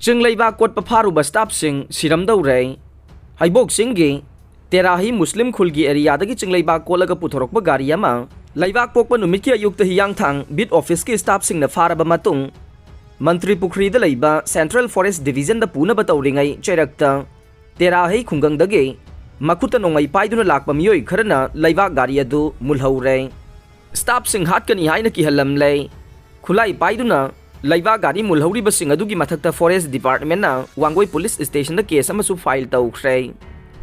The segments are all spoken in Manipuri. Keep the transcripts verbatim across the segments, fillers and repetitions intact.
ꯆꯤꯡ ꯂꯩꯕꯥꯛ ꯀꯣꯠꯄ ꯐꯥꯔꯨꯕ staffꯁꯤꯡ ꯁꯤꯔꯝꯗꯧꯔꯦ꯫ ꯍꯩꯕꯣꯛ ꯆꯤꯡꯒꯤ ꯇꯦꯔꯥꯍꯤ ꯃꯨꯁꯂꯤꯝ ꯈꯨꯜꯒꯤ areaꯗꯒꯤ ꯆꯤꯡ ꯂꯩꯕꯥꯛ ꯀꯣꯠꯂꯒ ꯄꯨꯊꯣꯔꯛꯄ ꯒꯥꯔꯤ ꯑꯃ ꯂꯩꯕꯥꯛ ꯄꯣꯛꯄ ꯅꯨꯃꯤꯠꯀꯤ ꯑꯌꯨꯛꯇ ꯍꯤꯌꯥꯡꯊꯥꯡ beat officeꯀꯤ staffꯁꯤꯡꯅ ꯐꯥꯔꯕ ꯃꯇꯨꯡ, ꯃꯟꯇ꯭ꯔꯤ ꯄꯨꯈ꯭ꯔꯤꯗ ꯂꯩꯕ Central Forest Divisionꯗ ꯄꯨꯅꯕ ꯇꯧꯔꯤꯉꯩ ꯆꯩꯔꯛꯇ ꯇꯦꯔꯥꯍꯩ ꯈꯨꯡꯒꯪꯗꯒꯤ ꯃꯈꯨꯠꯇ ꯅꯣꯡꯃꯩ ꯄꯥꯏꯗꯨꯅ ꯂꯥꯛꯄ ꯃꯤꯑꯣꯏ ꯈꯔꯅ ꯂꯩꯕꯥꯛ ꯒꯥꯔꯤ ꯑꯗꯨ ꯃꯨꯜꯍꯧꯔꯦ꯫ Staffꯁꯤꯡ ꯍꯥꯠꯀꯅꯤ ꯍꯥꯏꯅ ꯀꯤꯍꯜꯂꯝꯂꯦ꯫ ꯈꯨꯠꯂꯥꯏ ꯄꯥꯏꯗꯨꯅ ꯂꯩꯕꯥꯛ ꯒꯥꯔꯤ ꯃꯨꯜꯍꯧꯔꯤꯕꯁꯤꯡ ꯑꯗꯨꯒꯤ ꯃꯊꯛꯇ Forest Departmentꯅ ꯋꯥꯡꯒꯣꯏ Police Stationꯗ case ꯑꯃꯁꯨ file ꯇꯧꯈ꯭ꯔꯦ꯫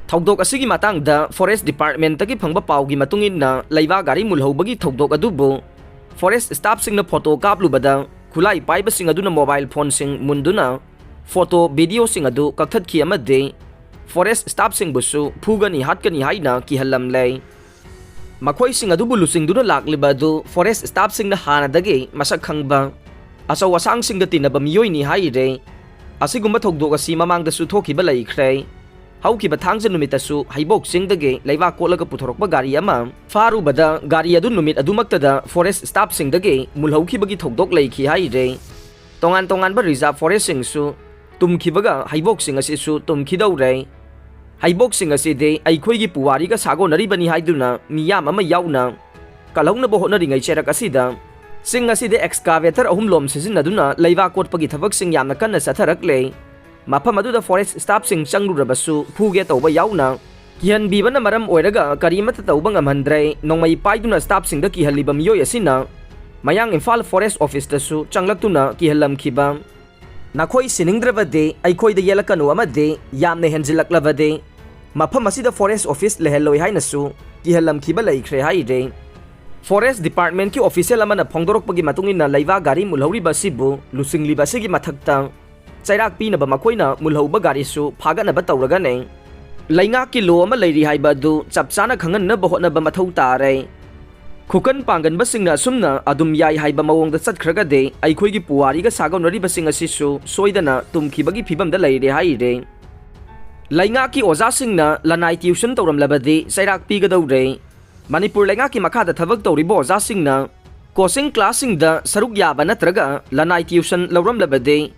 ꯊꯧꯗꯣꯛ ꯑꯁꯤꯒꯤ ꯃꯇꯥꯡꯗ Forest Departmentꯇꯒꯤ ꯐꯪꯕ ꯄꯥꯎꯒꯤ ꯃꯇꯨꯡ ꯏꯟꯅ, ꯂꯩꯕꯥꯛ ꯒꯥꯔꯤ ꯃꯨꯜꯍꯧꯕꯒꯤ ꯊꯧꯗꯣꯛ ꯑꯗꯨꯕꯨ Forest staffꯁꯤꯡꯅ photo ꯀꯥꯞꯂꯨꯕꯗ, ꯈꯨꯠꯂꯥꯏ ꯄꯥꯏꯕꯁꯤꯡ ꯑꯗꯨꯅ mobile phoneꯁꯤꯡ ꯃꯨꯟꯗꯨꯅ photo, videoꯁꯤꯡ ꯑꯗꯨ ꯀꯛꯊꯠꯈꯤ ꯑꯃꯗꯤ Forest staffꯁꯤꯡꯕꯨꯁꯨ ꯐꯨꯒꯅꯤ, ꯍꯥꯠꯀꯅꯤ ꯍꯥꯏꯅ ꯀꯤꯍꯜꯂꯝꯂꯦ꯫ ꯃꯈꯣꯏꯁꯤꯡ ꯑꯗꯨꯕꯨ ꯂꯨꯆꯤꯡꯗꯨꯅ ꯂꯥꯛꯂꯤꯕ ꯑꯗꯨ Forest staffꯁꯤꯡꯅ ꯍꯥꯟꯅꯗꯒꯤ ꯃꯁꯛ ꯈꯪꯕ, ꯑꯆꯧ ꯑꯁꯥꯡꯁꯤꯡꯒ ꯇꯤꯟꯅꯕ ꯃꯤꯑꯣꯏꯅꯤ ꯍꯥꯏꯔꯦ꯫ ꯑꯁꯤꯒꯨꯝꯕ ꯊꯧꯗꯣꯛ ꯑꯁꯤ ꯃꯃꯥꯡꯗꯁꯨ ꯊꯣꯛꯈꯤꯕ ꯂꯩꯈ꯭ꯔꯦ꯫ ꯍꯧꯈꯤꯕ ꯊꯥꯡꯖ ꯅꯨꯃꯤꯠꯇꯁꯨ ꯍꯩꯕꯣꯛ ꯆꯤꯡꯗꯒꯤ ꯂꯩꯕꯥꯛ ꯀꯣꯠꯂꯒ ꯄꯨꯊꯣꯔꯛꯄ ꯒꯥꯔꯤ ꯑꯃ ꯐꯥꯔꯨꯕꯗ, ꯒꯥꯔꯤ ꯑꯗꯨ ꯅꯨꯃꯤꯠ ꯑꯗꯨꯃꯛꯇꯗ Forest staffꯁꯤꯡꯗꯒꯤ ꯃꯨꯜꯍꯧꯈꯤꯕꯒꯤ ꯊꯧꯗꯣꯛ ꯂꯩꯈꯤ ꯍꯥꯏꯔꯦ꯫ ꯇꯣꯉꯥꯟ ꯇꯣꯉꯥꯟꯕ Reserve Forestꯁꯤꯡꯁꯨ ꯇꯨꯝꯈꯤꯕꯒ ꯍꯩꯕꯣꯛꯁꯤꯡ ꯑꯁꯤꯁꯨ ꯇꯨꯝꯈꯤꯗꯧꯔꯦ꯫ ꯍꯩꯕꯣꯛꯁꯤꯡ ꯑꯁꯤꯗꯤ ꯑꯩꯈꯣꯏꯒꯤ ꯄꯨꯋꯥꯔꯤꯒ ꯁꯥꯒꯣꯟꯅꯔꯤꯕꯅꯤ ꯍꯥꯏꯗꯨꯅ ꯃꯤꯌꯥꯝ ꯑꯃ ꯌꯥꯎꯅ ꯀꯜꯍꯧꯅꯕ ꯍꯣꯠꯅꯔꯤꯉꯩ ꯆꯩꯔꯛ ꯑꯁꯤꯗ ꯆꯤꯡ ꯑꯁꯤꯗ excavator ꯑꯍꯨꯝ ꯂꯣꯝ ꯁꯤꯖꯤꯟꯅꯗꯨꯅ ꯂꯩꯕꯥꯛ ꯀꯣꯠꯄꯒꯤ ꯊꯕꯛꯁꯤꯡ ꯌꯥꯝꯅ ꯀꯟꯅ ꯆꯠꯊꯔꯛꯂꯦ꯫ ꯃꯐꯝ ꯑꯗꯨꯗ Forest staffꯁꯤꯡ ꯆꯪꯂꯨꯔꯕꯁꯨ ꯐꯨꯒꯦ ꯇꯧꯕ ꯌꯥꯎꯅ ꯀꯤꯍꯟꯕꯤꯕꯅ ꯃꯔꯝ ꯑꯣꯏꯔꯒ ꯀꯔꯤꯃꯠꯇ ꯇꯧꯕ ꯉꯝꯍꯟꯗ꯭ꯔꯦ꯫ ꯅꯣꯡꯃꯩ ꯄꯥꯏꯗꯨꯅ staffꯁꯤꯡꯗ ꯀꯤꯍꯜꯂꯤꯕ ꯃꯤꯑꯣꯏ ꯑꯁꯤꯅ ꯃꯌꯥꯡ ꯏꯝꯐꯥꯜ Forest Officeꯇꯁꯨ ꯆꯪꯂꯛꯇꯨꯅ ꯀꯤꯍꯜꯂꯝꯈꯤꯕ꯫ "ꯅꯈꯣꯏ ꯁꯤꯅꯤꯡꯗ꯭ꯔꯕꯗꯤ ꯑꯩꯈꯣꯏꯗ ꯌꯦꯠꯂꯛꯀꯅꯨ ꯑꯃꯗꯤ ꯌꯥꯝꯅ ꯍꯦꯟꯖꯤꯜꯂꯛꯂꯕꯗꯤ ꯃꯐꯝ ꯑꯁꯤꯗ Forest Office ꯂꯩꯍꯜꯂꯣꯏ" ꯍꯥꯏꯅꯁꯨ ꯀꯤꯍꯜꯂꯝꯈꯤꯕ ꯂꯩꯈ꯭ꯔꯦ ꯍꯥꯏꯔꯦ꯫ Forest Departmentꯀꯤ official ꯑꯃꯅ ꯐꯣꯡꯗꯣꯔꯛꯄꯒꯤ ꯃꯇꯨꯡ ꯏꯟꯅ, ꯂꯩꯕꯥꯛ ꯒꯥꯔꯤ ꯃꯨꯜꯍꯧꯔꯤꯕ ꯑꯁꯤꯕꯨ ꯂꯨꯆꯤꯡꯂꯤꯕ ꯑꯁꯤꯒꯤ ꯃꯊꯛꯇ ꯆꯩꯔꯥꯛ ꯄꯤꯅꯕ ꯃꯈꯣꯏꯅ ꯃꯨꯜꯍꯧꯕ ꯒꯥꯔꯤꯁꯨ ꯐꯥꯒꯠꯅꯕ ꯇꯧꯔꯒꯅꯤ꯫ ꯂꯩꯉꯥꯛꯀꯤ law ꯑꯃ ꯂꯩꯔꯤ ꯍꯥꯏꯕ ꯑꯗꯨ ꯆꯞ ꯆꯥꯅ ꯈꯪꯍꯟꯅꯕ ꯍꯣꯠꯅꯕ ꯃꯊꯧ ꯇꯥꯔꯦ꯫ ꯈꯨꯀꯟ ꯄꯥꯡꯒꯟꯕꯁꯤꯡꯅ ꯑꯁꯨꯝꯅ ꯑꯗꯨꯝ ꯌꯥꯏ ꯍꯥꯏꯕ ꯃꯑꯣꯡꯗ ꯆꯠꯈ꯭ꯔꯒꯗꯤ ꯑꯩꯈꯣꯏꯒꯤ ꯄꯨꯋꯥꯔꯤꯒ ꯁꯥꯒꯣꯟꯅꯔꯤꯕꯁꯤꯡ ꯑꯁꯤꯁꯨ ꯁꯣꯏꯗꯅ ꯇꯨꯝꯈꯤꯕꯒꯤ ꯐꯤꯕꯝꯗ ꯂꯩꯔꯦ ꯍꯥꯏꯔꯦ꯫ ꯂꯩꯉꯥꯛꯀꯤ ꯑꯣꯖꯥꯁꯤꯡꯅ ꯂꯅꯥꯏ tuition ꯇꯧꯔꯝꯂꯕꯗꯤ ꯆꯩꯔꯥꯛ ꯄꯤꯒꯗꯧꯔꯦ꯫ ꯃꯅꯤꯄꯨꯔ ꯂꯩꯉꯥꯛꯀꯤ ꯃꯈꯥꯗ ꯊꯕꯛ ꯇꯧꯔꯤꯕ ꯑꯣꯖꯥꯁꯤꯡꯅ coaching classꯁꯤꯡꯗ ꯁꯔꯨꯛ ꯌꯥꯕ ꯅꯠꯇ꯭ꯔꯒ ꯂꯅꯥꯏ tuition ꯂꯧꯔꯝꯂꯕꯗꯤ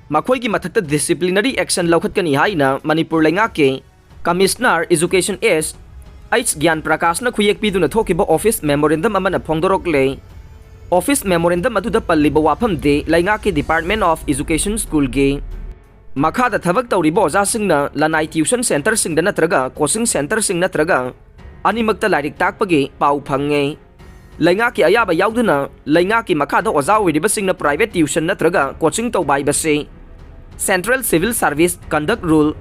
ꯃꯈꯣꯏꯒꯤ ꯃꯊꯛꯇ disciplinary action ꯂꯧꯈꯠꯀꯅꯤ ꯍꯥꯏꯅ ꯃꯅꯤꯄꯨꯔ ꯂꯩꯉꯥꯛꯀꯤ Commissioner Education S H ꯒ꯭ꯌꯥꯟ ꯄ꯭ꯔꯀꯥꯁꯅ ꯈꯨꯌꯦꯛ ꯄꯤꯗꯨꯅ ꯊꯣꯛꯈꯤꯕ office memorandum ꯑꯃꯅ ꯐꯣꯡꯗꯣꯔꯛꯂꯦ꯫ Office memorandum ꯑꯗꯨꯗ ꯄꯜꯂꯤꯕ ꯋꯥꯐꯝꯗꯤ ꯂꯩꯉꯥꯛꯀꯤ Department of Education Schoolꯒꯤ ꯃꯈꯥꯗ ꯊꯕꯛ ꯇꯧꯔꯤꯕ ꯑꯣꯖꯥꯁꯤꯡꯅ ꯂꯅꯥꯏ tuition centreꯁꯤꯡꯗ ꯅꯠꯇ꯭ꯔꯒ coaching centreꯁꯤꯡ ꯅꯠꯇ꯭ꯔꯒ ꯑꯅꯤꯃꯛꯇ ꯂꯥꯏꯔꯤꯛ ꯇꯥꯛꯄꯒꯤ ꯄꯥꯎ ꯐꯪꯉꯦ꯫ ꯂꯩꯉꯥꯛꯀꯤ ꯑꯌꯥꯕ ꯌꯥꯎꯗꯅ ꯂꯩꯉꯥꯛꯀꯤ ꯃꯈꯥꯗ ꯑꯣꯖꯥ ꯑꯣꯏꯔꯤꯕꯁꯤꯡꯅ private tuition ꯅꯠꯇ꯭ꯔꯒ coaching ꯇꯧꯕ ꯍꯥꯏꯕꯁꯤ Central Civil Service Conduct Rule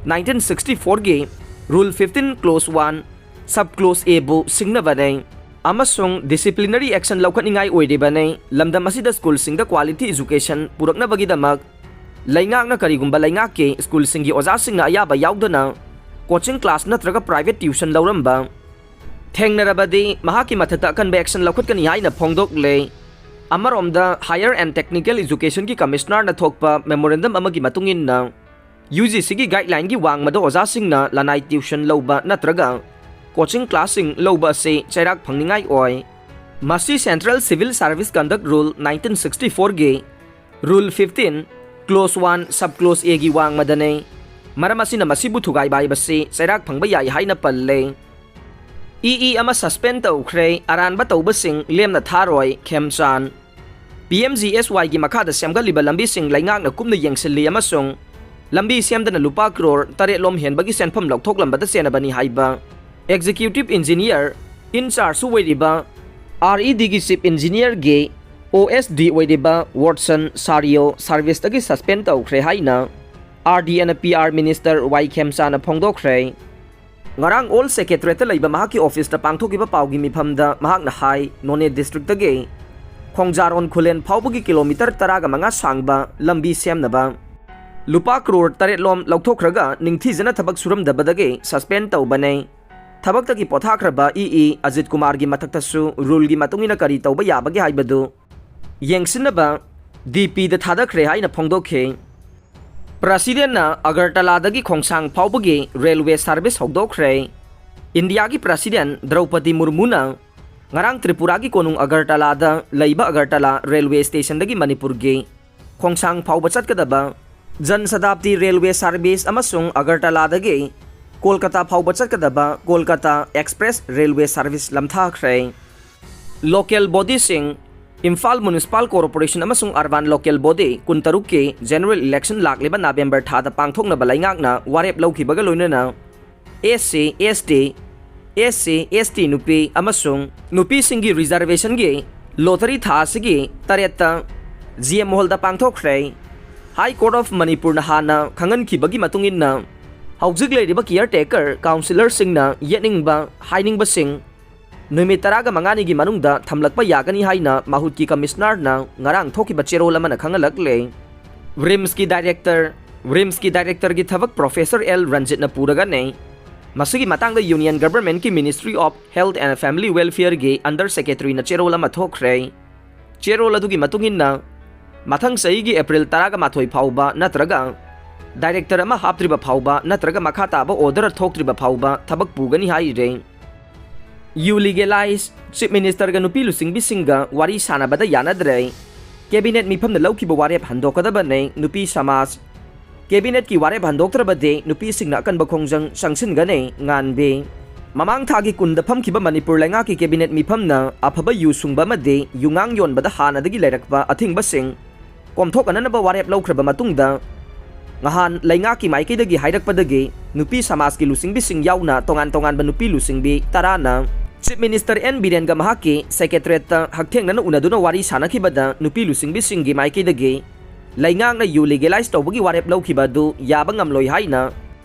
nineteen sixty fourꯒꯤ Rule fifteen Clause one Sub Clause Aꯕꯨ ꯁꯤꯡꯅꯕꯅꯤ꯫ ꯑꯃꯁꯨꯡ disciplinary action ꯂꯧꯈꯠꯅꯤꯡꯉꯥꯏ ꯑꯣꯏꯔꯤꯕꯅꯤ꯫ ꯂꯝꯗꯝ ꯑꯁꯤꯗ schoolꯁꯤꯡꯗ quality education ꯄꯨꯔꯛꯅꯕꯒꯤꯗꯃꯛ ꯂꯩꯉꯥꯛꯅ ꯀꯔꯤꯒꯨꯝꯕ ꯂꯩꯉꯥꯛꯀꯤ schoolꯁꯤꯡꯒꯤ ꯑꯣꯖꯥꯁꯤꯡꯅ ꯑꯌꯥꯕ ꯌꯥꯎꯗꯅ coaching class ꯅꯠꯇ꯭ꯔꯒ private tuition ꯂꯧꯔꯝꯕ ꯊꯦꯡꯅꯔꯕꯗꯤ ꯃꯍꯥꯛꯀꯤ ꯃꯊꯛꯇ ꯑꯀꯟꯕ action ꯂꯧꯈꯠꯀꯅꯤ ꯍꯥꯏꯅ ꯐꯣꯡꯗꯣꯛꯂꯦ꯫ ꯑꯃꯔꯣꯝꯗ Higher and Technical Educationꯒꯤ Commissionerꯅ ꯊꯣꯛꯄ memorandum ꯑꯃꯒꯤ ꯃꯇꯨꯡ ꯏꯟꯅ UGCꯒꯤ guidelineꯒꯤ ꯋꯥꯡꯃꯗ ꯑꯣꯖꯥꯁꯤꯡꯅ ꯂꯅꯥꯏ tuition ꯂꯧꯕ ꯅꯠꯇ꯭ꯔꯒ coaching classꯁꯤꯡ ꯂꯧꯕ ꯑꯁꯤ ꯆꯩꯔꯥꯛ ꯐꯪꯅꯤꯡꯉꯥꯏ ꯑꯣꯏ꯫ ꯃꯁꯤ Central Civil Service Conduct Rule nineteen sixty fourꯒꯤ Rule fifteen Clause one Sub Clause Aꯒꯤ ꯋꯥꯡꯃꯗꯅꯤ꯫ ꯃꯔꯝ ꯑꯁꯤꯅ ꯃꯁꯤꯕꯨ ꯊꯨꯒꯥꯏꯕ ꯍꯥꯏꯕꯁꯤ ꯆꯩꯔꯥꯛ ꯐꯪꯕ ꯌꯥꯏ ꯍꯥꯏꯅ ꯄꯜꯂꯦ꯫ EE ꯑꯃ suspend ꯇꯧꯈ꯭ꯔꯦ, ꯑꯔꯥꯟꯕ ꯇꯧꯕꯁꯤꯡ ꯂꯦꯝꯅ ꯊꯥꯔꯣꯏ, ꯈꯦꯝꯆꯥꯟ꯫ PMGSYꯒꯤ ꯃꯈꯥꯗ ꯁꯦꯝꯒꯠꯂꯤꯕ ꯂꯝꯕꯤꯁꯤꯡ ꯂꯩꯉꯥꯛꯅ ꯀꯨꯞꯅ ꯌꯦꯡꯁꯤꯜꯂꯤ ꯑꯃꯁꯨꯡ ꯂꯝꯕꯤ ꯁꯦꯝꯗꯅ ꯂꯨꯄꯥ ꯀ꯭ꯔꯣꯔ ꯇꯔꯦꯠꯂꯣꯝ ꯍꯦꯟꯕꯒꯤ ꯁꯦꯟꯐꯝ ꯂꯧꯊꯣꯛꯂꯝꯕꯗ ꯆꯦꯟꯅꯕꯅꯤ ꯍꯥꯏꯕ Executive Engineer in chargeꯁꯨ ꯑꯣꯏꯔꯤꯕ REDꯒꯤ Chief Engineerꯒꯤ OSD ꯑꯣꯏꯔꯤꯕ Watson Sario serviceꯇꯒꯤ suspend ꯇꯧꯈ꯭ꯔꯦ ꯍꯥꯏꯅ RD and PR Minister ꯋꯥꯏ ꯈꯦꯝꯆꯥꯅ ꯐꯣꯡꯗꯣꯛꯈ꯭ꯔꯦ꯫ ꯉꯔꯥꯡ Old Secretariatꯇ ꯂꯩꯕ ꯃꯍꯥꯛꯀꯤ officeꯇ ꯄꯥꯡꯊꯣꯛꯈꯤꯕ ꯄꯥꯎꯒꯤ ꯃꯤꯐꯝꯗ ꯃꯍꯥꯛꯅ ꯍꯥꯏ, ꯅꯣꯅꯦ districtꯇꯒꯤ ꯈꯣꯡꯖꯥꯔꯣꯟ ꯈꯨꯂꯦꯟ ꯐꯥꯎꯕꯒꯤ kilometre ꯇꯔꯥꯒ ꯃꯉꯥ ꯁꯥꯡꯕ ꯂꯝꯕꯤ ꯁꯦꯝꯅꯕ ꯂꯨꯄꯥ ꯀ꯭ꯔꯣꯔ ꯇꯔꯦꯠꯂꯣꯝ ꯂꯧꯊꯣꯛꯈ꯭ꯔꯒ ꯅꯤꯡꯊꯤꯖꯅ ꯊꯕꯛ ꯁꯨꯔꯝꯗꯕꯗꯒꯤ suspend ꯇꯧꯕꯅꯦ꯫ ꯊꯕꯛꯇꯒꯤ ꯄꯣꯊꯥꯈ꯭ꯔꯕ EE ꯑꯖꯤꯠ ꯀꯨꯃꯥꯔꯒꯤ ꯃꯊꯛꯇꯁꯨ ruleꯒꯤ ꯃꯇꯨꯡ ꯏꯟꯅ ꯀꯔꯤ ꯇꯧꯕ ꯌꯥꯕꯒꯦ ꯍꯥꯏꯕꯗꯨ ꯌꯦꯡꯁꯤꯟꯅꯕ DPꯗ ꯊꯥꯗꯈ꯭ꯔꯦ ꯍꯥꯏꯅ ꯐꯣꯡꯗꯣꯛꯈꯤ꯫ Presidentꯅ ꯑꯒꯔꯇꯂꯥꯗꯒꯤ ꯈꯣꯡꯁꯥꯡ ꯐꯥꯎꯕꯒꯤ railway service ꯍꯧꯗꯣꯛꯈ꯭ꯔꯦ꯫ ꯏꯟꯗꯤꯌꯥꯒꯤ President ꯗ꯭ꯔꯧꯄꯗꯤ ꯃꯨꯔꯃꯨꯅ ꯉꯔꯥꯡ ꯇ꯭ꯔꯤꯄꯨꯔꯥꯒꯤ ꯀꯣꯅꯨꯡ ꯑꯒꯔꯇꯂꯥꯗ ꯂꯩꯕ ꯑꯒꯔꯇꯂꯥ railway stationꯗꯒꯤ ꯃꯅꯤꯄꯨꯔꯒꯤ ꯈꯣꯡꯁꯥꯡ ꯐꯥꯎꯕ ꯆꯠꯀꯗꯕ ꯖꯟ ꯁꯇꯥꯕꯗꯤ ꯔꯦꯜꯋꯦ ꯁꯥꯔꯚꯤꯁ ꯑꯃꯁꯨꯡ ꯑꯒꯔꯇꯂꯥꯗꯒꯤ ꯀꯣꯜꯀꯇꯥ ꯐꯥꯎꯕ ꯆꯠꯀꯗꯕ ꯀꯣꯜꯀꯇꯥ ꯑꯦꯛꯁꯄ꯭ꯔꯦꯁ ꯔꯦꯜꯋꯦ ꯁꯥꯔꯚꯤꯁ ꯂꯝꯊꯥꯈ꯭ꯔꯦ꯫ ꯂꯣꯀꯦꯜ ꯕꯣꯗꯤꯁꯤꯡ, ꯏꯝꯐꯥꯜ ꯃ꯭ꯌꯨꯅꯤꯁꯤꯄꯥꯜ ꯀꯣꯔꯄꯣꯔꯦꯁꯟ ꯑꯃꯁꯨꯡ ꯑꯔꯕꯥꯟ ꯂꯣꯀꯦꯜ ꯕꯣꯗꯤ ꯀꯨꯟꯇꯔꯨꯛꯀꯤ ꯖꯦꯅꯔꯦꯜ ꯏꯂꯦꯛꯁꯟ ꯂꯥꯛꯂꯤꯕ ꯅꯕꯦꯝꯕꯔ ꯊꯥꯗ ꯄꯥꯡꯊꯣꯛꯅꯕ ꯂꯩꯉꯥꯛꯅ ꯋꯥꯔꯦꯞ ꯂꯧꯈꯤꯕꯒ ꯂꯣꯏꯅꯅ ꯑꯦꯁ ꯁꯤ, ꯑꯦꯁ ꯇꯤ, ꯑꯦꯁ ꯁꯤ, ꯑꯦꯁ ꯇꯤ ꯅꯨꯄꯤ ꯑꯃꯁꯨꯡ ꯅꯨꯄꯤꯁꯤꯡꯒꯤ ꯔꯤꯖꯔꯕꯦꯁꯟꯒꯤ ꯂꯣꯇꯔꯤ ꯊꯥ ꯑꯁꯤꯒꯤ ꯇꯔꯦꯠꯇ ꯖꯤ ꯑꯦꯝ ꯍꯣꯜꯗ ꯄꯥꯡꯊꯣꯛꯈ꯭ꯔꯦ꯫ ꯍꯥꯏ ꯀꯣꯔꯠ ꯑꯣꯐ ꯃꯅꯤꯄꯨꯔꯅ ꯍꯥꯟꯅ ꯈꯪꯍꯟꯈꯤꯕꯒꯤ ꯃꯇꯨꯡ ꯏꯟꯅ, ꯍꯧꯖꯤꯛ ꯂꯩꯔꯤꯕ ꯀꯤꯌꯔ ꯇꯦꯀꯔ ꯀꯥꯎꯟꯁꯤꯂꯔꯁꯤꯡꯅ ꯌꯦꯠꯅꯤꯡꯕ ꯍꯥꯏꯅꯤꯡꯕꯁꯤꯡ ꯅꯨꯃꯤꯠ ꯇꯔꯥꯒ ꯃꯉꯥꯅꯤꯒꯤ ꯃꯅꯨꯡꯗ ꯊꯝꯂꯛꯄ ꯌꯥꯒꯅꯤ ꯍꯥꯏꯅ ꯃꯍꯨꯠꯀꯤ ꯀꯃꯤꯁꯅꯔꯅ ꯉꯔꯥꯡ ꯊꯣꯛꯈꯤꯕ ꯆꯦꯔꯣꯜ ꯑꯃꯅ ꯈꯪꯍꯜꯂꯛꯂꯦ꯫ ꯔꯤꯝꯁꯀꯤ ꯗꯥꯏꯔꯦꯛꯇꯔ, ꯔꯤꯝꯁꯀꯤ ꯗꯥꯏꯔꯦꯛꯇꯔꯒꯤ ꯊꯕꯛ ꯄ꯭ꯔꯣꯐꯦꯁꯔ ꯑꯦꯜ ꯔꯟꯖꯤꯠꯅ ꯄꯨꯔꯒꯅꯤ꯫ ꯃꯁꯤꯒꯤ ꯃꯇꯥꯡꯗ ꯌꯨꯅꯤꯌꯟ ꯒꯚꯔꯟꯃꯦꯟꯠꯀꯤ ministry of health and family ꯋꯦꯜꯐꯤꯌꯔꯒꯤ ꯑꯟꯗꯔ ꯁꯦꯀ꯭ꯔꯦꯇꯔꯤꯅ ꯆꯦꯔꯣꯜ ꯑꯃ ꯊꯣꯛꯈ꯭ꯔꯦ꯫ ꯆꯦꯔꯣꯜ ꯑꯗꯨꯒꯤ ꯃꯇꯨꯡ ꯏꯟꯅ, ꯃꯊꯪ ꯆꯍꯤꯒꯤ ꯑꯦꯄ꯭ꯔꯤꯜ ꯇꯔꯥꯒ ꯃꯥꯊꯣꯏ ꯐꯥꯎꯕ ꯅꯠꯇ꯭ꯔꯒ ꯗꯥꯏꯔꯦꯛꯇꯔ ꯑꯃ ꯍꯥꯞꯇ꯭ꯔꯤꯕ ꯐꯥꯎꯕ ꯅꯠꯇ꯭ꯔꯒ ꯃꯈꯥ ꯇꯥꯕ ꯑꯣꯔꯗꯔ ꯊꯣꯛꯇ꯭ꯔꯤꯕ ꯐꯥꯎꯕ ꯊꯕꯛ ꯄꯨꯒꯅꯤ ꯍꯥꯏꯔꯦ꯫ ꯌꯨ ꯂꯤꯒꯦꯂꯥꯏꯖ, ꯆꯤꯐ ꯃꯤꯅꯤꯁꯇꯔꯒ ꯅꯨꯄꯤ ꯂꯨꯆꯤꯡꯕꯤꯁꯤꯡꯒ ꯋꯥꯔꯤ ꯁꯥꯟꯅꯕꯗ ꯌꯥꯅꯗ꯭ꯔꯦ꯫ ꯀꯦꯕꯤꯅꯦꯠ ꯃꯤꯐꯝꯅ ꯂꯧꯈꯤꯕ ꯋꯥꯔꯦꯞ ꯍꯟꯗꯣꯛꯀꯗꯕꯅꯦ, ꯅꯨꯄꯤ ꯁꯃꯥꯖ꯫ ꯀꯦꯕꯤꯅꯦꯠꯀꯤ ꯋꯥꯔꯦꯞ ꯍꯟꯗꯣꯛꯇ꯭ꯔꯕꯗꯤ ꯅꯨꯄꯤꯁꯤꯡꯅ ꯑꯀꯟꯕ ꯈꯣꯡꯖꯪ ꯆꯪꯁꯤꯟꯒꯅꯤ, ꯉꯥꯟꯕꯤ꯫ ꯃꯃꯥꯡ ꯊꯥꯒꯤ ꯀꯨꯟꯗ ꯐꯝꯈꯤꯕ ꯃꯅꯤꯄꯨꯔ ꯂꯩꯉꯥꯛꯀꯤ ꯀꯦꯕꯤꯅꯦꯠ ꯃꯤꯐꯝꯅ ꯑꯐꯕ ꯌꯨ ꯁꯨꯡꯕ ꯑꯃꯗꯤ ꯌꯨꯉꯥꯡ ꯌꯣꯟꯕꯗ ꯍꯥꯟꯅꯗꯒꯤ ꯂꯩꯔꯛꯄ ꯑꯊꯤꯡꯕꯁꯤꯡ ꯀꯣꯝꯊꯣꯛꯅꯅꯕ ꯋꯥꯔꯦꯞ ꯂꯧꯈ꯭ꯔꯕ ꯃꯇꯨꯡꯗ, ꯉꯍꯥꯟ ꯂꯩꯉꯥꯛꯀꯤ ꯃꯥꯏꯀꯩꯗꯒꯤ ꯍꯥꯏꯔꯛꯄꯗꯒꯤ ꯅꯨꯄꯤ ꯁꯃꯥꯖꯀꯤ ꯂꯨꯆꯤꯡꯕꯤꯁꯤꯡ ꯌꯥꯎꯅ ꯇꯣꯉꯥꯟ ꯇꯣꯉꯥꯟꯕ ꯅꯨꯄꯤ ꯂꯨꯆꯤꯡꯕꯤ ꯇꯔꯥꯅ ꯆꯤꯐ ꯃꯤꯅꯤꯁꯇꯔ ꯑꯦꯟ ꯕꯤꯔꯦꯟꯒ ꯃꯍꯥꯛꯀꯤ ꯁꯦꯀ꯭ꯔꯦꯇꯔꯤꯌꯦꯠꯇ ꯍꯛꯊꯦꯡꯅꯅ ꯎꯅꯗꯨꯅ ꯋꯥꯔꯤ ꯁꯥꯅꯈꯤꯕꯗ ꯅꯨꯄꯤ ꯂꯨꯆꯤꯡꯕꯤꯁꯤꯡꯒꯤ ꯃꯥꯏꯀꯩꯗꯒꯤ ꯂꯩꯉꯥꯛꯅ ꯌꯨ ꯂꯤꯒꯦꯂꯥꯏꯖ ꯇꯧꯕꯒꯤ ꯋꯥꯔꯦꯞ ꯂꯧꯈꯤꯕ ꯑꯗꯨ ꯌꯥꯕ ꯉꯝꯂꯣꯏ ꯍꯥꯏꯅ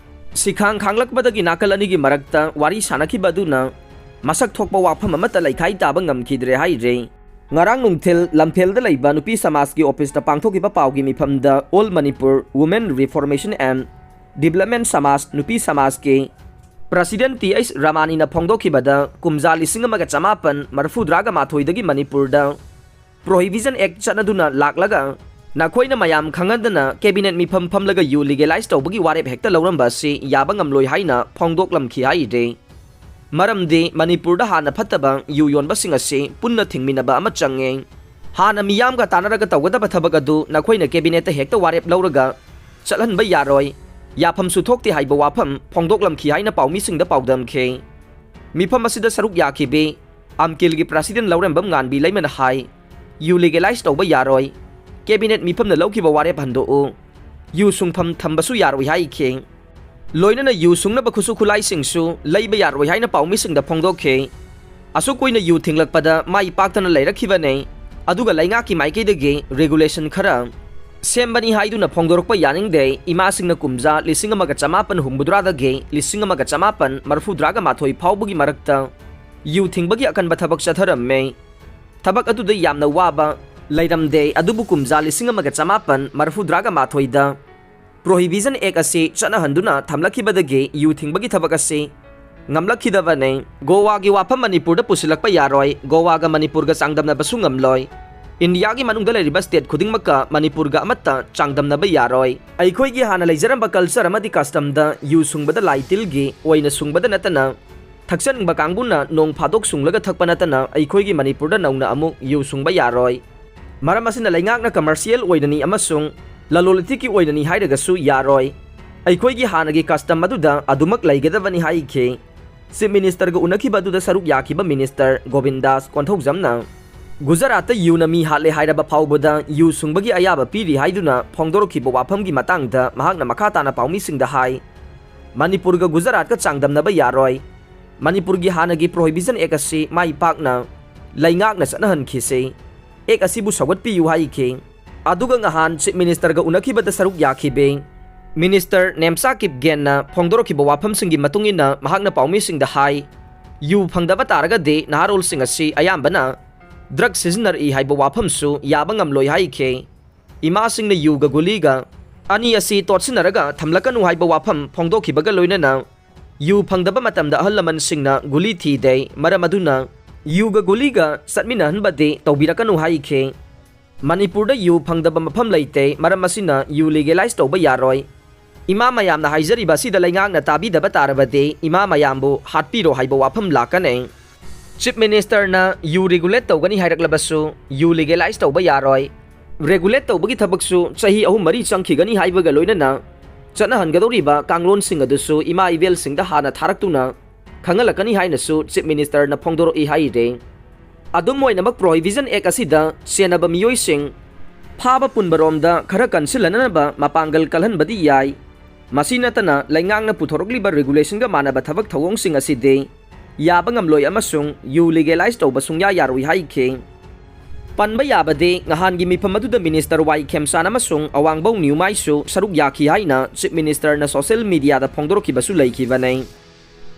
ꯁꯤꯈꯥꯡ ꯈꯥꯡꯂꯛꯄꯗꯒꯤ ꯅꯥꯀꯜ ꯑꯅꯤꯒꯤ ꯃꯔꯛꯇ ꯋꯥꯔꯤ ꯁꯥꯅꯈꯤꯕ ꯑꯗꯨꯅ ꯃꯁꯛ ꯊꯣꯛꯄ ꯋꯥꯐꯝ ꯑꯃꯠꯇ ꯂꯩꯈꯥꯏ ꯇꯥꯕ ꯉꯝꯈꯤꯗ꯭ꯔꯦ ꯍꯥꯏꯔꯦ꯫ ꯉꯔꯥꯡ ꯅꯨꯡꯊꯤꯜ ꯂꯝꯐꯦꯜꯗ ꯂꯩꯕ ꯅꯨꯄꯤ ꯁꯃꯥꯖꯀꯤ ꯑꯣꯐꯤꯁꯇ ꯄꯥꯡꯊꯣꯛꯈꯤꯕ ꯄꯥꯎꯒꯤ ꯃꯤꯐꯝꯗ All Manipur Women Reformation and Development ꯁꯃꯥꯖ ꯅꯨꯄꯤ ꯁꯃꯥꯖꯀꯤ ꯄ꯭ꯔꯁꯤꯗꯦꯟꯠ ꯇꯤ ꯑꯩꯆ ꯔꯃꯥꯅꯤꯅ ꯐꯣꯡꯗꯣꯛꯈꯤꯕꯗ, ꯀꯨꯝꯖꯥ ꯂꯤꯁꯤꯡ ꯑꯃꯒ ꯆꯃꯥꯄꯟ ꯃꯔꯐꯨꯇꯔꯥꯒ ꯃꯥꯊꯣꯏꯗꯒꯤ ꯃꯅꯤꯄꯨꯔꯗ ꯄ꯭ꯔꯣꯍꯤꯕꯤꯖꯟ ꯑꯦꯛ ꯆꯠꯅꯗꯨꯅ ꯂꯥꯛꯂꯒ, ꯅꯈꯣꯏꯅ ꯃꯌꯥꯝ ꯈꯪꯍꯟꯗꯅ ꯀꯦꯕꯤꯅꯦꯠ ꯃꯤꯐꯝ ꯐꯝꯂꯒ ꯌꯨ ꯂꯤꯒꯦꯂꯥꯏꯖ ꯇꯧꯕꯒꯤ ꯋꯥꯔꯦꯞ ꯍꯦꯛꯇ ꯂꯧꯔꯝꯕ ꯑꯁꯤ ꯌꯥꯕ ꯉꯝꯂꯣꯏ ꯍꯥꯏꯅ ꯐꯣꯡꯗꯣꯛꯂꯝꯈꯤ ꯍꯥꯏꯔꯤ꯫ ꯃꯔꯝꯗꯤ ꯃꯅꯤꯄꯨꯔꯗ ꯍꯥꯟꯅ ꯐꯠꯇꯕ ꯌꯨ ꯌꯣꯟꯕꯁꯤꯡ ꯑꯁꯤ ꯄꯨꯟꯅ ꯊꯤꯡꯃꯤꯟꯅꯕ ꯑꯃ ꯆꯪꯉꯦ꯫ ꯍꯥꯟꯅ ꯃꯤꯌꯥꯝꯒ ꯇꯥꯟꯅꯔꯒ ꯇꯧꯒꯗꯕ ꯊꯕꯛ ꯑꯗꯨ ꯅꯈꯣꯏꯅ ꯀꯦꯕꯤꯅꯦꯠꯇ ꯍꯦꯛꯇ ꯋꯥꯔꯦꯞ ꯂꯧꯔꯒ ꯆꯠꯍꯟꯕ ꯌꯥꯔꯣꯏ, ꯌꯥꯐꯝꯁꯨ ꯊꯣꯛꯇꯦ ꯍꯥꯏꯕ ꯋꯥꯐꯝ ꯐꯣꯡꯗꯣꯛꯂꯝꯈꯤ ꯍꯥꯏꯅ ꯄꯥꯎꯃꯤꯁꯤꯡꯗ ꯄꯥꯎꯗꯝꯈꯤ꯫ ꯃꯤꯐꯝ ꯑꯁꯤꯗ ꯁꯔꯨꯛ ꯌꯥꯈꯤꯕꯤ ꯑꯝꯀꯤꯜꯒꯤ ꯄ꯭ꯔꯁꯤꯗꯦꯟ ꯂꯧꯔꯦꯝꯕꯝ ꯉꯥꯟꯕꯤ ꯂꯩꯃꯅ ꯍꯥꯏ, ꯌꯨ ꯂꯤꯒꯦꯂꯥꯏꯖ ꯇꯧꯕ ꯌꯥꯔꯣꯏ, ꯀꯦꯕꯤꯅꯦꯠ ꯃꯤꯐꯝꯅ ꯂꯧꯈꯤꯕ ꯋꯥꯔꯦꯞ ꯍꯟꯗꯣꯛꯎ, ꯌꯨ ꯁꯨꯡꯐꯝ ꯊꯝꯕꯁꯨ ꯌꯥꯔꯣꯏ ꯍꯥꯏꯈꯤ꯫ ꯂꯣꯏꯅꯅ ꯌꯨ ꯁꯨꯡꯅꯕ ꯈꯨꯠꯁꯨ ꯈꯨꯠꯂꯥꯏꯁꯤꯡꯁꯨ ꯂꯩꯕ ꯌꯥꯔꯣꯏ ꯍꯥꯏꯅ ꯄꯥꯎꯃꯤꯁꯤꯡꯗ ꯐꯣꯡꯗꯣꯛꯈꯤ꯫ ꯑꯁꯨꯛ ꯀꯨꯏꯅ ꯌꯨ ꯊꯤꯡꯂꯛꯄꯗ ꯃꯥꯏ ꯄꯥꯛꯇꯅ ꯂꯩꯔꯛꯈꯤꯕꯅꯤ, ꯑꯗꯨꯒ ꯂꯩꯉꯥꯛꯀꯤ ꯃꯥꯏꯀꯩꯗꯒꯤ ꯔꯤꯒꯨꯂꯦꯁꯟ ꯈꯔ ꯁꯦꯝꯕꯅꯤ ꯍꯥꯏꯗꯨꯅ ꯐꯣꯡꯗꯣꯔꯛꯄ ꯌꯥꯅꯤꯡꯗꯦ꯫ ꯏꯃꯥꯁꯤꯡꯅ ꯀꯨꯝꯖꯥ ꯂꯤꯁꯤꯡ ꯑꯃꯒ ꯆꯃꯥꯄꯟ ꯍꯨꯝꯐꯨꯇꯔꯥꯗꯒꯤ ꯂꯤꯁꯤꯡ ꯑꯃꯒ ꯆꯃꯥꯄꯟ ꯃꯔꯤꯐꯨꯇꯔꯥꯒ ꯃꯥꯊꯣꯏ ꯐꯥꯎꯕꯒꯤ ꯃꯔꯛꯇ ꯌꯨ ꯊꯤꯡꯕꯒꯤ ꯑꯀꯟꯕ ꯊꯕꯛ ꯆꯠꯊꯔꯝꯃꯦ꯫ ꯊꯕꯛ ꯑꯗꯨꯗ ꯌꯥꯝꯅ ꯋꯥꯕ ꯂꯩꯔꯝꯗꯦ, ꯑꯗꯨꯕꯨ ꯀꯨꯝꯖꯥ ꯂꯤꯁꯤꯡ ꯑꯃꯒ ꯆꯃꯥꯄꯟ ꯃꯔꯤꯐꯨꯇꯔꯥꯒ ꯃꯥꯊꯣꯏꯗ ꯄ꯭ꯔꯣꯍꯤꯕꯤꯖꯟ ꯑꯦꯛ ꯑꯁꯤ ꯆꯠꯅꯍꯟꯗꯨꯅ ꯊꯝꯂꯛꯈꯤꯕꯗꯒꯤ ꯌꯨ ꯊꯤꯡꯕꯒꯤ ꯊꯕꯛ ꯑꯁꯤ ꯉꯝꯂꯛꯈꯤꯗꯕꯅꯤ꯫ ꯒꯣꯋꯥꯒꯤ ꯋꯥꯐꯝ ꯃꯅꯤꯄꯨꯔꯗ ꯄꯨꯁꯤꯜꯂꯛꯄ ꯌꯥꯔꯣꯏ, ꯒꯣꯋꯥꯒ ꯃꯅꯤꯄꯨꯔꯒ ꯆꯥꯡꯗꯝꯅꯕꯁꯨ ꯉꯝꯂꯣꯏ꯫ ꯏꯟꯗꯤꯌꯥꯒꯤ ꯃꯅꯨꯡꯗ ꯂꯩꯔꯤꯕ ꯁ꯭ꯇꯦꯠ ꯈꯨꯗꯤꯡꯃꯛꯀ ꯃꯅꯤꯄꯨꯔꯒ ꯑꯃꯠꯇ ꯆꯥꯡꯗꯝꯅꯕ ꯌꯥꯔꯣꯏ꯫ ꯑꯩꯈꯣꯏꯒꯤ ꯍꯥꯟꯅ ꯂꯩꯖꯔꯝꯕ ꯀꯜꯆꯔ ꯑꯃꯗꯤ ꯀꯁꯇꯝꯗ ꯌꯨ ꯁꯨꯡꯕꯗ ꯂꯥꯏ ꯇꯤꯜꯒꯤ ꯑꯣꯏꯅ ꯁꯨꯡꯕꯗ ꯅꯠꯇꯅ ꯊꯛꯆꯅꯤꯡꯕ ꯀꯥꯡꯕꯨꯅ ꯅꯣꯡ ꯐꯥꯗꯣꯛ ꯁꯨꯡꯂꯒ ꯊꯛꯄ ꯅꯠꯇꯅ ꯑꯩꯈꯣꯏꯒꯤ ꯃꯅꯤꯄꯨꯔꯗ ꯅꯧꯅ ꯑꯃꯨꯛ ꯌꯨ ꯁꯨꯡꯕ ꯌꯥꯔꯣꯏ꯫ ꯃꯔꯝ ꯑꯁꯤꯅ ꯂꯩꯉꯥꯛꯅ ꯀꯃꯔꯁꯤꯌꯦꯜ ꯑꯣꯏꯅꯅꯤ ꯑꯃꯁꯨꯡ ꯂꯂꯣꯟ ꯏꯇꯤꯛꯀꯤ ꯑꯣꯏꯅꯅꯤ ꯍꯥꯏꯔꯒꯁꯨ ꯌꯥꯔꯣꯏ꯫ ꯑꯩꯈꯣꯏꯒꯤ ꯍꯥꯟꯅꯒꯤ ꯀꯁꯇꯝ ꯑꯗꯨꯗ ꯑꯗꯨꯃꯛ ꯂꯩꯒꯗꯕꯅꯤ ꯍꯥꯏꯈꯤ꯫ ꯆꯤꯐ ꯃꯤꯅꯤꯁꯇꯔꯒ ꯎꯅꯈꯤꯕ ꯑꯗꯨꯗ ꯁꯔꯨꯛ ꯌꯥꯈꯤꯕ ꯃꯤꯅꯤꯁꯇꯔ ꯒꯣꯕꯤꯟꯗꯥꯁ ꯀꯣꯟꯊꯧꯖꯝꯅ ꯒꯨꯖꯔꯥꯠꯇ ꯌꯨꯅ ꯃꯤ ꯍꯥꯠꯂꯦ ꯍꯥꯏꯔꯕ ꯐꯥꯎꯕꯗ ꯌꯨ ꯁꯨꯡꯕꯒꯤ ꯑꯌꯥꯕ ꯄꯤꯔꯤ ꯍꯥꯏꯗꯨꯅ ꯐꯣꯡꯗꯣꯔꯛꯈꯤꯕ ꯋꯥꯐꯝꯒꯤ ꯃꯇꯥꯡꯗ ꯃꯍꯥꯛꯅ ꯃꯈꯥ ꯇꯥꯅ ꯄꯥꯎꯃꯤꯁꯤꯡꯗ ꯍꯥꯏ, ꯃꯅꯤꯄꯨꯔꯒ ꯒꯨꯖꯔꯥꯠꯀ ꯆꯥꯡꯗꯝꯅꯕ ꯌꯥꯔꯣꯏ꯫ ꯃꯅꯤꯄꯨꯔꯒꯤ ꯍꯥꯟꯅꯒꯤ ꯄ꯭ꯔꯣꯍꯤꯕꯤꯖꯟ ꯑꯦꯛ ꯑꯁꯤ ꯃꯥꯏ ꯄꯥꯛꯅ ꯂꯩꯉꯥꯛꯅ ꯆꯠꯅꯍꯟꯈꯤꯁꯤ꯫ ꯑꯦꯛ ꯑꯁꯤꯕꯨ ꯁꯧꯒꯠꯄꯤꯌꯨ ꯍꯥꯏꯈꯤ꯫ ꯑꯗꯨꯒ ꯉꯍꯥꯟ ꯆꯤꯐ ꯃꯤꯅꯤꯁꯇꯔꯒ ꯎꯅꯈꯤꯕꯗ ꯁꯔꯨꯛ ꯌꯥꯈꯤꯕꯤ ꯃꯤꯅꯤꯁꯇꯔ ꯅꯦꯝꯆꯥ ꯀꯤꯞꯒꯦꯟꯅ ꯐꯣꯡꯗꯣꯔꯛꯈꯤꯕ ꯋꯥꯐꯝꯁꯤꯡꯒꯤ ꯃꯇꯨꯡ ꯏꯟꯅ ꯃꯍꯥꯛꯅ ꯄꯥꯎꯃꯤꯁꯤꯡꯗ ꯍꯥꯏ, ꯌꯨ ꯐꯪꯗꯕ ꯇꯥꯔꯒꯗꯤ ꯅꯍꯥꯔꯣꯜꯁꯤꯡ ꯑꯁꯤ ꯑꯌꯥꯝꯕꯅ ꯗ꯭ꯔꯒ ꯁꯤꯖꯤꯟꯅꯔꯛꯏ ꯍꯥꯏꯕ ꯋꯥꯐꯝꯁꯨ ꯌꯥꯕ ꯉꯝꯂꯣꯏ ꯍꯥꯏꯈꯤ꯫ ꯏꯃꯥꯁꯤꯡꯅ ꯌꯨꯒ ꯒꯨꯂꯤꯒ ꯑꯅꯤ ꯑꯁꯤ ꯇꯣꯠꯁꯤꯟꯅꯔꯒ ꯊꯝꯂꯛꯀꯅꯨ ꯍꯥꯏꯕ ꯋꯥꯐꯝ ꯐꯣꯡꯗꯣꯛꯈꯤꯕꯒ ꯂꯣꯏꯅꯅ ꯌꯨ ꯐꯪꯗꯕ ꯃꯇꯝꯗ ꯑꯍꯜ ꯂꯃꯟꯁꯤꯡꯅ ꯒꯨꯂꯤ ꯊꯤꯗꯦ, ꯃꯔꯝ ꯑꯗꯨꯅ ꯌꯨꯒ ꯒꯨꯂꯤꯒ ꯆꯠꯃꯤꯟꯅꯍꯟꯕꯗꯤ ꯇꯧꯕꯤꯔꯛꯀꯅꯨ ꯍꯥꯏꯈꯤ꯫ ꯃꯅꯤꯄꯨꯔꯗ ꯌꯨ ꯐꯪꯗꯕ ꯃꯐꯝ ꯂꯩꯇꯦ, ꯃꯔꯝ ꯑꯁꯤꯅ ꯌꯨ ꯂꯤꯒꯦꯂꯥꯏꯖ ꯇꯧꯕ ꯌꯥꯔꯣꯏ꯫ ꯏꯃꯥ ꯃꯌꯥꯝꯅ ꯍꯥꯏꯖꯔꯤꯕ ꯑꯁꯤꯗ ꯂꯩꯉꯥꯛꯅ ꯇꯥꯕꯤꯗꯕ ꯇꯥꯔꯕꯗꯤ ꯏꯃꯥ ꯃꯌꯥꯝꯕꯨ ꯍꯥꯠꯄꯤꯔꯣ ꯍꯥꯏꯕ ꯋꯥꯐꯝ ꯂꯥꯛꯀꯅꯤ꯫ Chief Ministerꯅ ꯌꯨ regulate ꯇꯧꯒꯅꯤ ꯍꯥꯏꯔꯛꯂꯕꯁꯨ, ꯌꯨ legalize ꯇꯧꯕ ꯌꯥꯔꯣꯏ꯫ Regulate ꯇꯧꯕꯒꯤ ꯊꯕꯛꯁꯨ ꯆꯍꯤ ꯑꯍꯨꯝ ꯃꯔꯤ ꯆꯪꯈꯤꯒꯅꯤ ꯍꯥꯏꯕꯒ ꯂꯣꯏꯅꯅ ꯆꯠꯅꯍꯟꯒꯗꯧꯔꯤꯕ ꯀꯥꯡꯂꯣꯟꯁꯤꯡ ꯑꯗꯨꯁꯨ ꯏꯃꯥ ꯏꯕꯦꯜꯁꯤꯡꯗ ꯍꯥꯟꯅ ꯊꯥꯔꯛꯇꯨꯅ ꯈꯪꯍꯜꯂꯛꯀꯅꯤ ꯍꯥꯏꯅꯁꯨ Chief Ministerꯅ ꯐꯣꯡꯗꯣꯔꯛꯏ ꯍꯥꯏꯔꯤ꯫ ꯑꯗꯨꯝ ꯑꯣꯏꯅꯃꯛ, Prohibition Act ꯑꯁꯤꯗ ꯆꯦꯟꯅꯕ ꯃꯤꯑꯣꯏꯁꯤꯡ ꯐꯥꯕ ꯄꯨꯟꯕꯔꯣꯝꯗ ꯈꯔ ꯀꯟꯁꯤꯜꯍꯟꯅꯕ ꯃꯄꯥꯡꯒꯜ ꯀꯜꯍꯟꯕꯗꯤ ꯌꯥꯏ꯫ ꯃꯁꯤ ꯅꯠꯇꯅ, ꯂꯩꯉꯥꯛꯅ ꯄꯨꯊꯣꯔꯛꯂꯤꯕ regulationꯒ ꯃꯥꯟꯅꯕ ꯊꯕꯛ ꯊꯧꯑꯣꯡꯁꯤꯡ ꯑꯁꯤꯗꯤ ꯌꯥꯕ ꯉꯝꯂꯣꯏ ꯑꯃꯁꯨꯡ ꯌꯨ legalize ꯇꯧꯕ ꯁꯨꯡꯌꯥ ꯌꯥꯔꯣꯏ ꯍꯥꯏꯈꯤ꯫ ꯄꯟꯕ ꯌꯥꯕꯗꯤ, ꯅꯍꯥꯟꯒꯤ ꯃꯤꯐꯝ ꯑꯗꯨꯗ Minister ꯋꯥꯏ ꯈꯦꯝꯆꯥꯟ ꯑꯃꯁꯨꯡ ꯑꯋꯥꯡꯕꯧ ꯅ꯭ꯌꯨꯃꯥꯏꯁꯨ ꯁꯔꯨꯛ ꯌꯥꯈꯤ ꯍꯥꯏꯅ Chief Ministerꯅ social mediaꯗ ꯐꯣꯡꯗꯣꯔꯛꯈꯤꯕꯁꯨ ꯂꯩꯈꯤꯕꯅꯤ꯫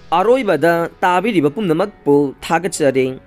ꯑꯔꯣꯏꯕꯗ ꯇꯥꯕꯤꯔꯤꯕ ꯄꯨꯝꯅꯃꯛꯄꯨ ꯊꯥꯒꯠꯆꯔꯤ꯫